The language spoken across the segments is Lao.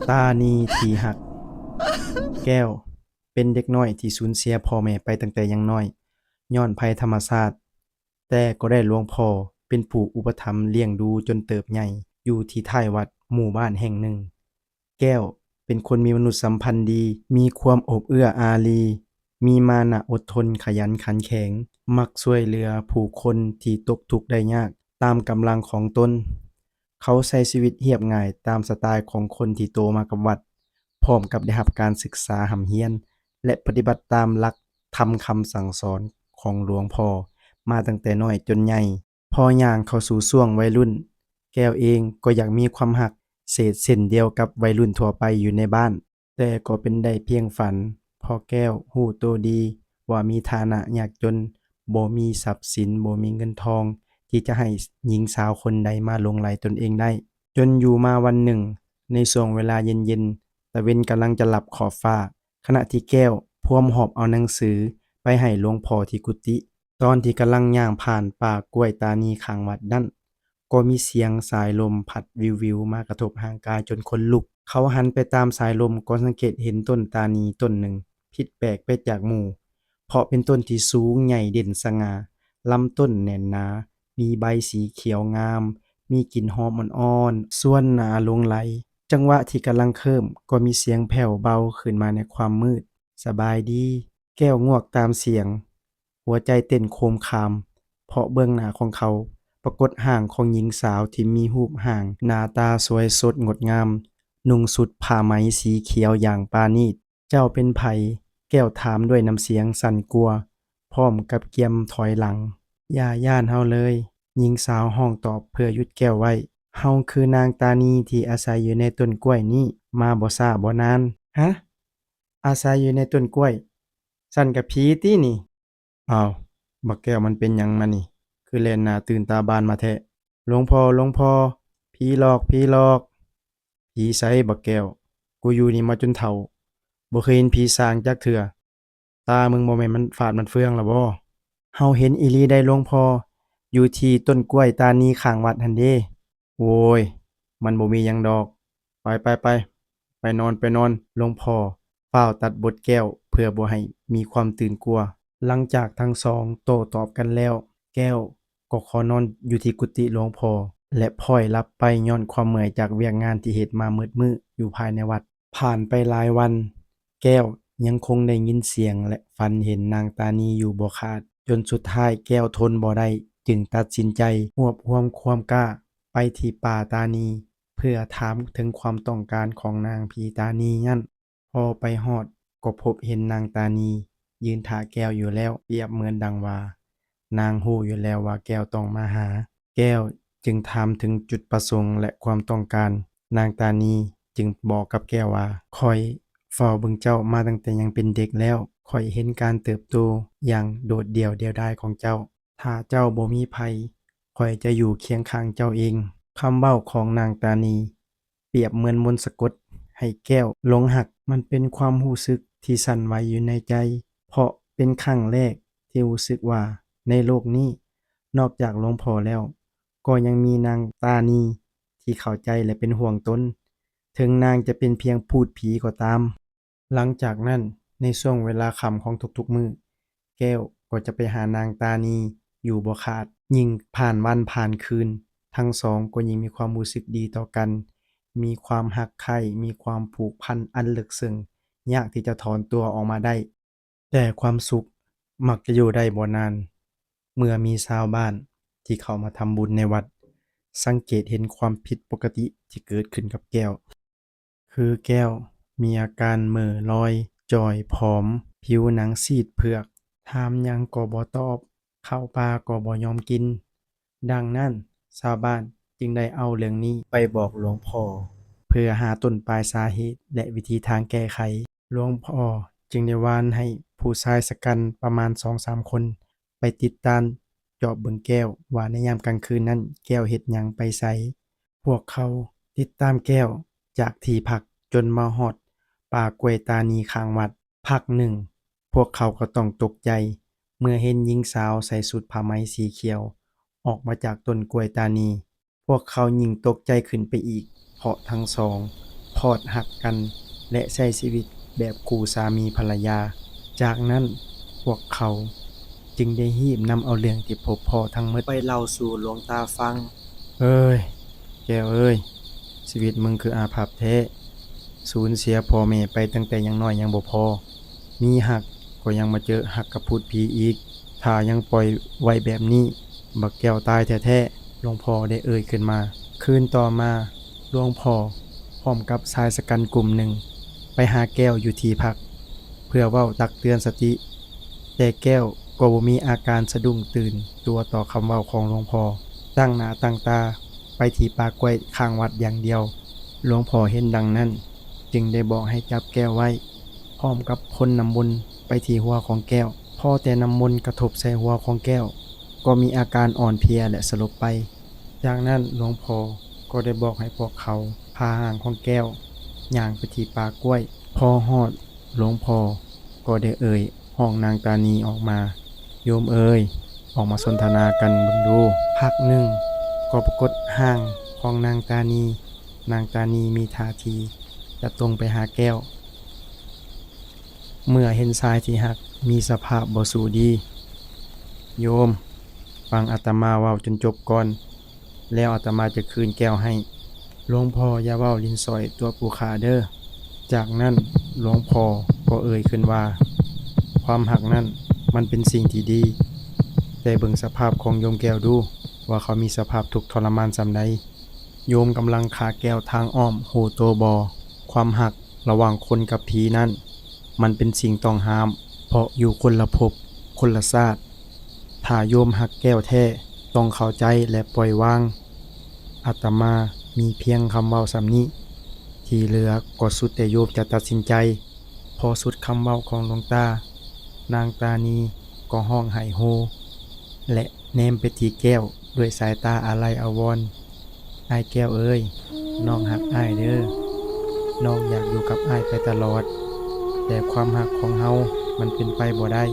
ຕານີທີ່ຮັກ. ແກ້ວເປັນເດັກນ້ອຍທີ່ສູນເສຍພໍ່ແມ່ໄປຕັ້ງແຕ່ຍັງນ້ອຍ ຍ້ອນໄພທຳມະຊາດ, ແຕ່ກໍໄດ້ຫຼວງພໍ່ເປັນຜູ້ອຸປະຖຳລ້ຽງດູຈົນເຕີບໃຫຍ່ຢູ່ທີ່ທ້າຍວັດໝູ່ບ້ານແຫ່ງໜຶ່ງ. ແກ້ວເປັນຄົນມີມະນຸດສຳພັນດີ, ມີຄວາມອົບເອື້ອອາຣີ, ມີມານະອົດທົນ, ຂະຫຍັນຂັນແຂງ, ມັກຊ່ວຍເຫຼືອຜູ້ຄົນທີ່ຕົກທຸກໄດ້ຍາກຕາມກຳລັງຂອງຕົນ. ເຂົາໃຊ້ຊີວິດຮຽບງ່າຍຕາມສະໄຕລ໌ຂອງຄົນທີ່ໂຕມາກັບວັດ, ພ້ອມກັບໄດ້ຮັບການສຶກສາຮ່ຳຮຽນ ແລະ ປະຕິບັດຕາມຫຼັກທຳຄຳສັ່ງສອນຂອງຫຼວງພໍ່ມາຕັ້ງແຕ່ນ້ອຍຈົນໃຫຍ່. ພໍຍ່າງເຂົ້າສູ່ຊ່ວງໄວລຸ້ນ, ແກ້ວເອງກໍຢາກມີຄວາມຮັກເສກເຊັ່ນດຽວກັບໄວລຸ້ນທົ່ວໄປຢູ່ໃນບ້ານ, ແຕ່ກໍເປັນໄດ້ພຽງຝັນ, ເພາະແກ້ວຮູ້ໂຕດີວ່າມີຖານະຍາກຈົນ, ບໍ່ມີຊັບສິນ, ບໍ່ມີເງິນທອງທີ່ຈະໃຫ້ຍິງສາວຄົນໃດມາຫຼົງໄຫຼຕົນເອງໄດ້. ຈົນຢູ່ມາວັນໜຶ່ງ, ໃນຊ່ວງເວລາເຢັນໆ, ຕາເວັນກຳລັງຈະລັບຂອບຟ້າ, ຂະນະທີ່ແກ້ວພວມຫອບເອົາໜັງສືໄປໃຫ້ຫຼວງພໍ່ທີ່ກຸຕິ. ຕອນທີ່ກຳລັງຍ່າງຜ່ານປ່າກ້ວຍຕານີຂ້າງວັດນັ້ນ, ກໍມີສຽງສາຍລົມພັດວິວໆມາກະທົບຮ່າງກາຍຈົນຂົນລຸກ. ເຂົາຫັນໄປຕາມສາຍລົມກໍສັງເກດເຫັນຕົ້ນຕານີຕົ້ນໜຶ່ງຜິດແປກໄປຈາກໝູ່, ເພາະເປັນຕົ້ນທີ່ສູງໃຫຍ່ເດັ່ນສະຫງ່າ, ລຳຕົ້ນແໜ້ນໜາ, ມີໃບສີຂຽວງາມ, ມີກິ່ນຫອມອ່ອນໆ, ຊວນໜ້າຫຼົງໄຫຼ. ຈັງຫວະທີ່ກຳລັງເຄີ້ມ, ກໍມີສຽງແຜ່ວເບົາຂຶ້ນມາໃນຄວາມມືດ. ສະບາຍດີ. ແກ້ວງວກຕາມສຽງ, ຫົວໃຈເຕັ້ນໂຄມຄາມ, ເພາະເບື້ອງໜ້າຂອງເຂົາປາກົດຮ່າງຂອງຍິງສາວທີ່ມີຮູບຮ່າງໜ້າຕາສວຍສົດງົດງາມ, ນຸ່ງຊຸດຜ້າໄໝສີຂຽວຢ່າງປານີດ. ເຈົ້າເປັນໃຜ? ແກ້ວຖາມດ້ວຍນ້ຳສຽງສັ່ນກົວ, ພ້ອມກັບກຽມຖອຍຫຼັງ. ຢ່າຢ້ານເຮົາເລີຍ, ຍິງສາວຮ້ອງຕອບເພື່ອຢຸດແກ້ວໄວ້. ເຮົາຄືນາງຕານີທີ່ອາໄສຢູ່ໃນຕົ້ນກ້ວຍນີ້ມາບໍ່ຊ້າບໍ່ນານ. ຮະ? ອາໄສຢູ່ໃນຕົ້ນກ້ວຍ? ຊັ້ນກະຜີຕິນີ້? ອ້າວ, ບັກແກ້ວມັນເປັນຫຍັງມານີ້? ຄືແລ່ນໜ້າຕື່ນຕາບານມາແທ້. ຫຼວງພໍ່, ຫຼວງພໍ່, ຜີຫຼອກ, ຜີຫຼອກ. ຜີໃສບັກແກ້ວ? ກູຢູ່ນີ້ມາຈົນເຖົ້າ, ບໍ່ເຄີຍເຫັນຜີສ້າງຈັກເທື່ອ. ຕາມຶງບໍ່ແມ່ນມັນຟາດມັນເຟືອງລະບໍ? ເຮົາເຫັນອີ່ຫຼີໃດຫຼວງພໍ່, ຢູ່ທີ່ຕົ້ນກ້ວຍຕານີຂ້າງວັດຫັ້ນເດ. ໂອ້ຍ, ມັນບໍ່ມີຫຍັງດອກ. ໄປ, ໄປ, ໄປ, ໄປນອນ, ໄປນອນ. ຫຼວງພໍ່ຟ້າວຕັດບົດແກ້ວເພື່ອບໍ່ໃຫ້ມີຄວາມຕື່ນກົວ. ຫຼັງຈາກທັງສອງໂຕ້ຕອບກັນແລ້ວ, ແກ້ວກໍຂໍນອນຢູ່ທີ່ກຸຕິຫຼວງພໍ່ ແລະ ພ້ອຍຫຼັບໄປຍ້ອນຄວາມເມື່ອຍຈາກວຽກງານທີ່ເຮັດມາໝົດມື້ຢູ່ພາຍໃນວັດ. ຜ່ານໄປຫຼາຍວັນ, ແກ້ວຍັງຄົງໄດ້ຍິນສຽງ ແລະ ຝັນເຫັນນາງຕານີຢູ່ບໍ່ຂາດ, ຈົນສຸດທ້າຍແກ້ວທົນບໍ່ໄດ້, ຈຶ່ງຕັດສິນໃຈຮວບຮວມຄວາມກ້າໄປທີ່ປ່າຕານີ ເພື່ອຖາມເຖິງຄວາມຕ້ອງການຂອງນາງຜີຕານີນັ້ນ. ພໍໄປຮອດກໍພົບເຫັນນາງຕານີຢືນຖ້າແກ້ວຢູ່ແລ້ວ, ປຽບເໝືອນດັ່ງວ່ານາງຮູ້ຢູ່ແລ້ວວ່າແກ້ວຕ້ອງມາຫາ. ແກ້ວຈຶ່ງຖາມເຖິງຈຸດປະສົງ ແລະ ຄວາມຕ້ອງການ. ນາງຕານີຈຶ່ງບອກກັບແກ້ວວ່າ, ຂ້ອຍເຝົ້າເບິ່ງເຈົ້າມາຕັ້ງແຕ່ຍັງເປັນເດັກແລ້ວ. ຂ້ອຍເຫັນການເຕີບໂຕຢ່າງໂດດດ່ຽວດຽວດາຍຂອງເຈົ້າ. ຖ້າເຈົ້າບໍ່ມີໃຜ, ຂ້ອຍຈະຢູ່ຄຽງຂ້າງເຈົ້າເອງ. ຄຳເວົ້າຂອງນາງຕານີປຽບເໝືອນມົນສະກົດໃຫ້ແກ້ວຫຼົງຮັກ. ມັນເປັນຄວາມຮູ້ສຶກທີ່ສັ່ນໄຫວຢູ່ໃນໃຈ, ເພາະເປັນຄັ້ງແລກທີ່ຮູ້ສຶກວ່າໃນໂລກນີ້, ນອກຈາກຫຼວງພໍ່ແລ້ວ, ກໍຍັງມີນາງຕານີທີ່ເຂົ້າໃຈ ແລະ ເປັນຫ່ວງຕົນ, ເຖິງນາງຈະເປັນພຽງພູດຜີກໍຕາມ. ຫຼັງຈາກນັ້ນ, ໃນຊ່ວງເວລາຄ່ຳຂອງທຸກໆມື້, ແກ້ວກໍຈະໄປຫານາງຕານີຢູ່ບໍ່ຂາດ. ຍິ່ງຜ່ານວັນຜ່ານຄືນ, ທັງສອງກໍຍິ່ງມີຄວາມຮູ້ສຶກດີຕໍ່ກັນ, ມີຄວາມຮັກໃຄ່, ມີຄວາມຜູກພັນອັນເລິກເຊິ່ງ, ຍາກທີ່ຈະຖອນຕົວອອກມາໄດ້. ແຕ່ຄວາມສຸກມັກຈະຢູ່ໄດ້ບໍ່ນານ, ເມື່ອມີຊາວບ້ານທີ່ເຂົ້າມາທຳບຸນໃນວັດ ສັງເກດເຫັນຄວາມຜິດປົກກະຕິທີ່ເກີດຂຶ້ນກັບແກ້ວ. ຄືແກ້ວມີອາການເໝີລອຍ, ຈ່ອຍຜອມ, ຜິວໜັງຊີດເຜືອກ, ຖາມຫຍັງກໍບໍ່ຕອບ, ເຂົ້າປາກໍບໍ່ຍອມກິນ. ດັ່ງນັ້ນ, ຊາວບ້ານຈຶ່ງໄດ້ເອົາເລື່ອງນີ້ໄປບອກຫຼວງພໍ່ ເພື່ອຫາຕົ້ນປາຍສາເຫດ ແລະ ວິທີທາງແກ້ໄຂ. ຫຼວງພໍ່ຈຶ່ງໄດ້ວານໃຫ້ຜູ້ຊາຍຊະກັນປະມານສອງສາມຄົນ ໄປຕິດຕາມຈອບເບິ່ງແກ້ວ ວ່າໃນຍາມກາງຄືນນັ້ນແກ້ວເຮັດຫຍັງໄປໃສ. ພວກເຂົາຕິດຕາມແກ້ວຈາກທີ່ພັກຈົນມາຮອດປ່າກ້ວຍຕານີຂ້າງວັດ. ພັກໜຶ່ງ, ພວກເຂົາກໍຕ້ອງຕົກໃຈເມື່ອເຫັນຍິງສາວໃສ່ຊຸດຜ້າໄໝສີຂຽວອອກມາຈາກຕົ້ນກ້ວຍຕານີ. ພວກເຂົາຍິ່ງຕົກໃຈຂຶ້ນໄປອີກ, ເພາະທັງສອງ ເພ ພອດຮັກກັນ ແລະ ໃຊ້ຊີວິດແບບຄູ່ສາມີພັນລະຍາ. ຈາກນັ້ນພວກເຂົາຈຶ່ງໄດ້ຮີບນຳເອົາເລື່ອງທີ່ພົບພໍ້ທັງໝົດໄປເລົ່າສູ່ຫຼວງຕາຟັງ. ເອີຍ ແກ້ວເອີຍ, ຊີວິດມຶງຄືອາພັບແທ້. ສູນເສຍພໍ່ແມ່ໄປຕັ້ງແຕ່ຍັງນ້ອຍຍັງບໍ່ພໍ, ມີຮັກກໍຍັງມາເຈີຮັກກັບພູດຜີອີກ. ຖ້າຍັງປ່ອຍໄວ້ແບບນີ້, ບັກແກ້ວຕາຍແທ້ໆ, ຫຼວງພໍ່ໄດ້ເອີ່ຍຂຶ້ນມາ. ຄືນຕໍ່ມາ, ຫຼວງພໍ່ພ້ອມກັບຊາຍຊະກັນກຸ່ມໜຶ່ງໄປຫາແກ້ວຢູ່ທີ່ພັກ ເພື່ອເວົ້າຕັກເຕືອນສະຕິ, ແຕ່ແກ້ວກໍບໍ່ມີອາການສະດຸ້ງຕື່ນຕົວຕໍ່ຄຳເວົ້າຂອງຫຼວງພໍ່, ຕັ້ງໜ້າຕັ້ງຕາໄປທີ່ປ່າກ້ວຍຂ້າງວັດຢ່າງດຽວ. ຫຼວງພໍ່ເຫັນດັ່ງນັ້ນ, ຈຶ່ງໄດ້ບອກໃຫ້ຈັບແກ້ວໄວ້ ພ້ອມກັບພົ່ນນ້ຳມົນໄປທີ່ຫົວຂອງແກ້ວ. ພໍແຕ່ນ້ຳມົນກະທົບໃສ່ຫົວຂອງແກ້ວ, ກໍມີອາການອ່ອນເພຍ ແລະ ສະຫຼົບໄປ. ຈາກນັ້ນຫຼວງພໍ່ກໍໄດ້ບອກໃຫ້ພວກເຂົາພາຮ່າງຂອງແກ້ວຍ່າງໄປທີ່ປ່າກ້ວຍ. ພໍຮອດ, ຫຼວງພໍ່ກໍໄດ້ເອີ່ຍຮ້ອງນາງຕານີອອກມາ, ໂຍມເອີຍ, ອອກມາສົນທະນາກັນເບິ່ງດູ. ພັກໜຶ່ງກໍປາກົດຮ່າງຂອງນາງຕານີ. ນາງຕານີມີທ່າທີຈະຕົງໄປຫາແກ້ວ ເມື່ອເຫັນຊາຍທີ່ຮັກມີສະພາບບໍ່ສູ້ດີ. ໂຍມ, ຟັງອາດຕະມາເວົ້າຈົນຈົບກ່ອນ, ແລ້ວອາດຕະມາຈະຄືນແກ້ວໃຫ້. ຫຼວງພໍ່ຢ່າເວົ້າຫຼິ້ນສອຍຕົວະປູຂ້າເດີ້. ຈາກນັ້ນຫຼວງພໍ່ກໍເອີ່ຍຂຶ້ນວ່າ, ຄວາມຮັກນັ້ນມັນເປັນສິ່ງທີ່ດີ, ແຕ່ເບິ່ງສະພາບຂອງໂຍມແກ້ວດູ ວ່າເຂົາມີສະພາບທຸກທໍລະມານສ່ຳໃດ. ໂຍມກຳລັງຂ້າແກ້ວທາງອ້ອມຮູ້ໂຕບໍ່? ຄວາມຮັກລະຫວ່າງຄົນກັບຜີນັ້ນ ມັນເປັນສິ່ງຕ້ອງຫ້າມ, ເພາະຢູ່ຄົນລະພົບ, ຄົນລະຊາດ. ຖ້າໂຍມຮັກແກ້ວແທ້, ຕ້ອງເຂົ້າໃຈ ແລະ ປ່ອຍວາງ. ອາດຕະມາມີພຽງຄຳເວົ້າສ່ຳນີ້, ທີ່ເຫຼືອກໍສຸດແຕ່ໂຍມຈະຕັດສິນໃຈ. ພໍສຸດຄຳເວົ້າຂອງຫຼວງຕາ, ນາງຕານີກໍຮ້ອງໄຫ້ໂຮ ແລະ ແນມໄປທີ່ແກ້ວດ້ວຍສາຍຕາອາໄລອາວອນ. ອ້າຍແກ້ວເອີຍ, ນ້ອງຮັກອ້າຍເດີ້. ນ້ອງຢາກຢູ່ກັບອ້າຍໄປຕະຫຼອດ, ແຕ່ຄວາມຮັກຂອງເຮົາມັນເປັນໄປບໍ່ໄດ້.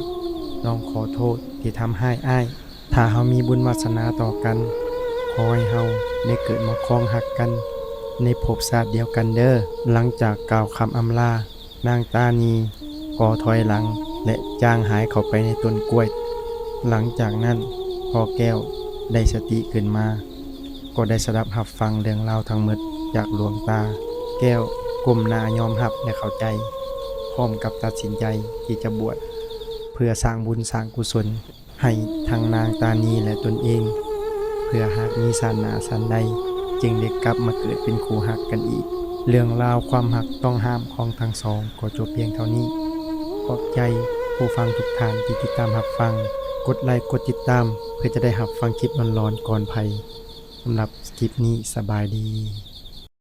ນ້ອງຂໍໂທດທີ່ທຳຮ້າຍອ້າຍ. ຖ້າເຮົາມີບຸນວາສະໜາຕໍ່ກັນ, ຂໍໃຫ້ເຮົາໄດ້ເກີດມາຄອງຮັກກັນໃນພົບຊາດດຽວກັນເດີ້. ຫຼັງຈາກກ່າວຄຳອຳລາ, ນາງຕານີກໍຖອຍຫຼັງ ແລະ ຍ່າງຫາຍເຂົ້າໄປໃນຕົ້ນກ້ວຍ. ຫຼັງຈາກນັ້ນ, ພໍແກ້ວໄດ້ສະຕິຂຶ້ນມາ, ກໍໄດ້ສະດັບຮັບຟັງເລື່ອງລາວທັງໝົດຈາກຫຼວງຕາ. ແກ້ວກົ້ມໜ້າຍອມຮັບ ແລະ ເຂົ້າໃຈ, ພ້ອມກັບຕັດສິນໃຈທີ່ຈະບວດ ເພື່ອສ້າງບຸນສ້າງກຸສົນ ໃຫ້ທັງນາງຕານີ ແລະ ຕົນເອງ, ເພື່ອຫາກມີຊາດໜ້າຊາດໃດ ຈຶ່ງໄດ້ກັບມາເກີດເປັນຄູ່ຮັກກັນອີກ. ເລື່ອງລາວຄວາມຮັກຕ້ອງຫ້າມຂອງທັງສອງກໍຈົບພຽງເທົ່ານີ້. ຂອບໃຈຜູ້ຟັງທຸກທ່ານທີ່ຕິດຕາມຮັບຟັງ. ກົດໄລກົດຕິດຕາມ ເພື່ອຈະໄດ້ຮັບຟັງຄລິບຫຼອນໆກ່ອນໃຜ. ສຳລັບຄລິບນີ້, ສະບາຍດີ.